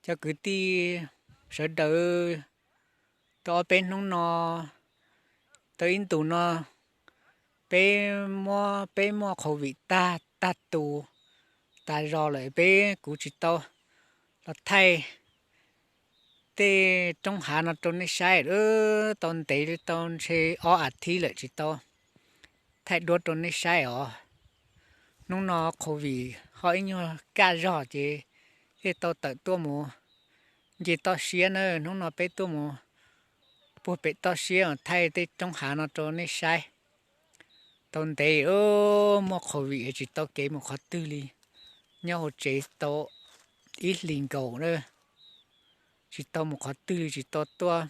Cov kwv tij sawv daws, tau ob peb hnub no, tau ib ntus no, peb muab, peb muaj COVID tag tag tus, tas zog lawm, peb, kuv tsis tau los thaij tej roob hav no rau nej saib, tau ntev tau ntshe ob as thiv lawm tsis tau thaij duab rau nej saib os. Hnub no COVID ho ib nyuag kaj zog ces thiaj tau tawm tuaj mus nce toj siab na. Hnub no peb tuaj mus puag pem toj siab thaij tej roob hav no rau nej saib. Tau ntev muaj COVID tsis tau kev mus qhov twg li, nyob hauv tsev tau ib hlis nkaus na, tsis tau mus qhov twg li, tsis tau tuaj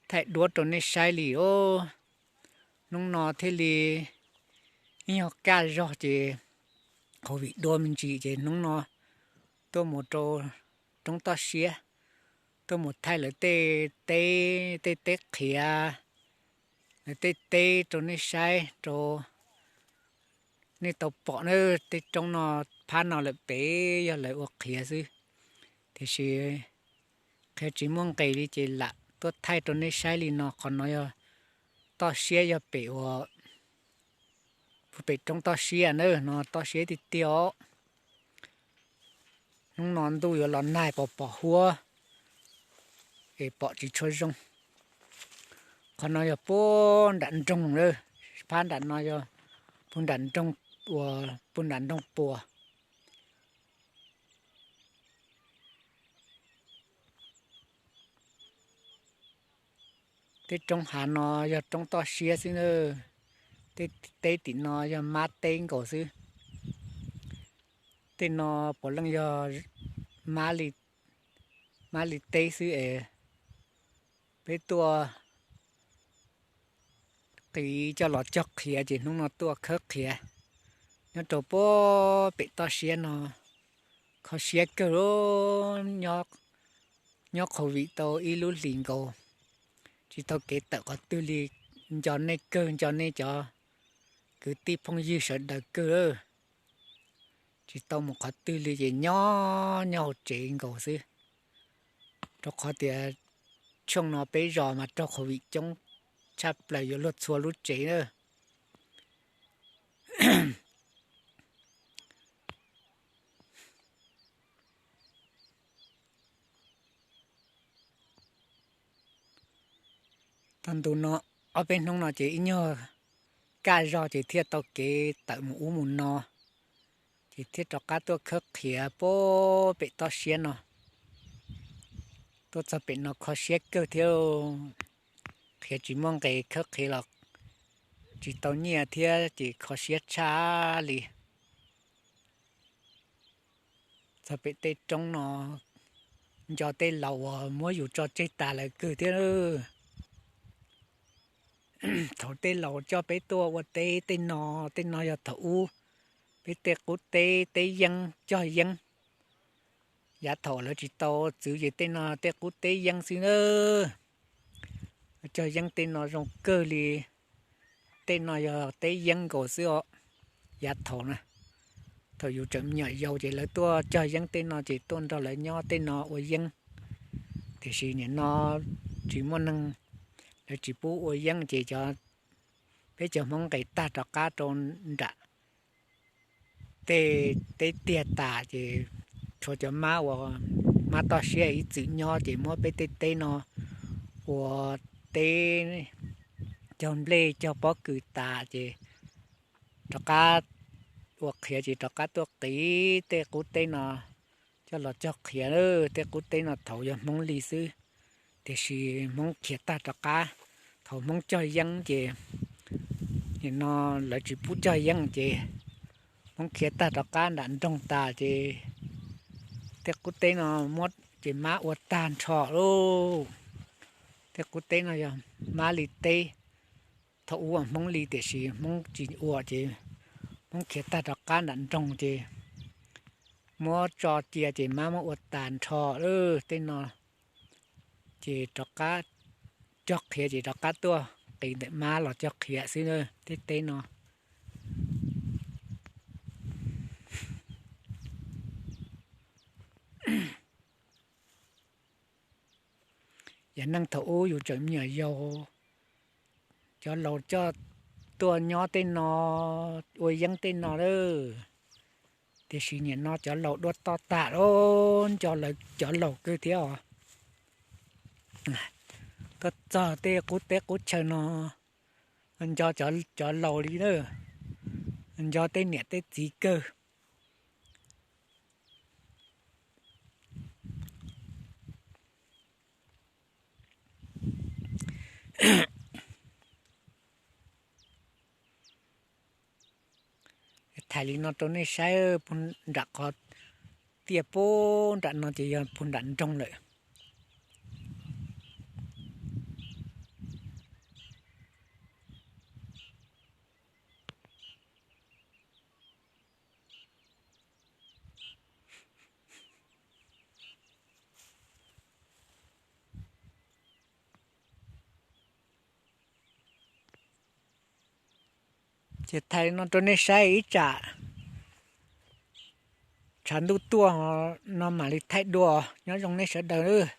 thaij duab rau nej saib li os. Hnub no thiaj li ib nyuag kaj zog ces COVID dua me ntsis ces hnub no tuaj mus rau roob toj siab, tuaj mus thaij lawv tej teb, tej teb qhiav, lawv tej teb rau nej saib rau nej tau pom na. Tej roob no phab no lawm pem yog lawv ua qhiav xwb, tiam sis qhia tsis muaj nqis li ces lam tuaj thaij rau nej saib li no. Qhov no yog toj siab, yog pem uas pem roob toj siab na, no toj siab tiag tiag os. Hnub no ntuj yuav los nag pos pos huab es pom tsis tshua zoo. Qhov no yog puag nram nroog, phab nram no yog puag nram nroog, uas puag nram nroog puas. Tej roob hav no yog roob toj siab xwb na, tej teb tim no yog mab teb nkaus xwb. Tej no puav leej yog mab li teb xwb es peb tuaj qiv coj los cog qhiav ces hnub no tuaj khawb qhiav nyob rau puag pem toj siab no. Kho siab kawg, nyob COVID tau ib lub hlis nkaus tsis tau kev tawm qhov twg li, nco nej kawg, nco nej cov kwv tij phooj ywg sawv daws kawg. Tsis tau mus qhov twg li ces nyob nyob hauv tsev nkaus xwb, rau qhov tias tshooj no peb zos mas raug COVID coob tshaj plaws yuav luag txhua lub tsev na. Tag ntu no, ob peb hnub no ces ib nyuag kaj zog ces thiaj tau kev tawm mus ub mus no, ces thiaj rov qab tuaj khawb qhiav puag pem toj siab no. Tuaj txog pem no kho siab kawg thiab, qhiav tsis muaj nqis, khawb qhiav los tsis tau nyiaj thiab ces kho siab tshaj li. Txog pem tej roob no, nco tej laus uas muab yus tso tseg tas lawm kawg thiab. Thaum tej laus coj peb tuaj ua teb tej no, tej no yog thaum ub peb tej qub teb, teb yeeb, cog yeeb. Yav thaum lawv tsis tau txwv ces tej no tej qub teb yeeb xwb na. Cog yeeb tej no zoo kawg li. Tej no yog teb yeeb nkaus xwb os. Yav thaum na, thaum yus tseem me nyuam yaus ces lawv tuaj cog yeeb tej no ces tuaj nrog lawv nyob tej no ua yeeb. Tiam sis nim no tsis muaj neeg, lawv tsis pub ua yeeb ces cov, peb cov Hmoob nqis tag rov qab rau nram tej teb tiag tas ces tshuav cov mab uas mab toj siab ib txwm nyob ces muab peb tej teb no ua teb cog nplej cog pob kws tas ces rov qab ua qhiav ces rov qab tuaj qiv tej qub teb no coj los cog qhiav. Tej qub teb no thaum yog Hmoob li xwb, tiam sis Hmoob khiav tag rov qab. Thaum Hmoob cog yeeb ces nim no lawv tsis pub cog yeeb ces Hmoob khiav tag rov qab nram nroog tas ces tej qub teb no muab ces mab ua tag nrho lauj. Tej qub teb no yog mab li teb thaum ub Hmoob li tiam sis Hmoob tsis ua ces Hmoob khiav tag rov qab nram nroog ces muab tso cia ces mab muab ua tas nrho lawm tej no. Ces rov qab cog qhiav ces rov qab tuaj qiv ntawm mab los cog qhiav xwb na. Tej teb no Yog neej thaum ub yus tseem me nyuam yaus, cov laus coj tuaj nyob tej no, ua yeeb tej no lawm. Tiam sis nim no cov laus dua toj tag lawm, nco lawv cov laus kawg thiab os. Tuaj txog tej qub teb qub chaw no, nco cov laus li lawm, nco tej niam tej txiv kawg. Thaij li no rau nej saib, nram qhov tiaj puag nram no ces yog puag nram nroog lawm. Ces thaij no rau nej saib ib tsam tshav ntuj tuaj no mam li thaij dua. Nyob zoo nej sawv daws.